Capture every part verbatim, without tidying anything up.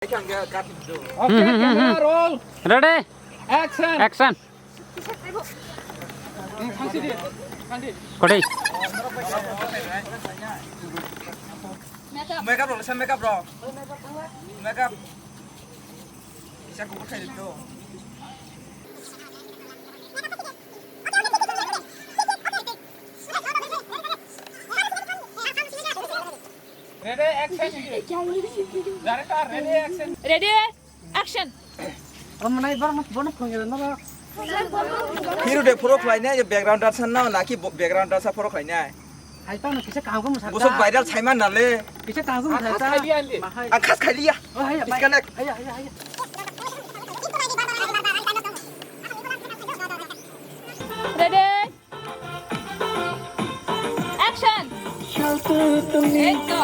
Okay, camera roll. Ready? Action. Action. Kothai. Makeup rok, makeup rok. Makeup. Isa kuku khairi to. Ready, action. Director, ready, action. Ready, action. Hiru de phoro khlainai, background dancer na, naki bo-, background dancer phoro khlainai. Hai tang kisa kaham kaham sa. Bosok viral saiman nale. Kisa kaham kaham sa. Ang khas khailiya. Oh, hai, hai. Disconnect. Hai, hai, hai. Ready? Action! Ekto.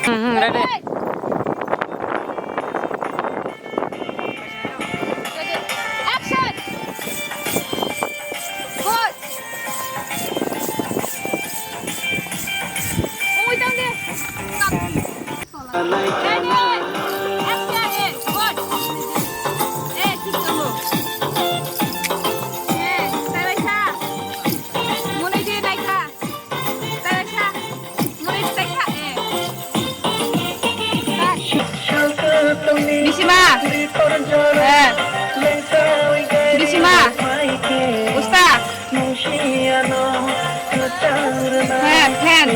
Hmm, hmm, ready. Action! Good! Ungui tong di. Ready? Action! Good! Eh, thik tongo. Eh, sai bai sa. Mwnwi di nai kha. Sai bai sa. Bisima. Eh. Bisima. Usta. Fan, fan.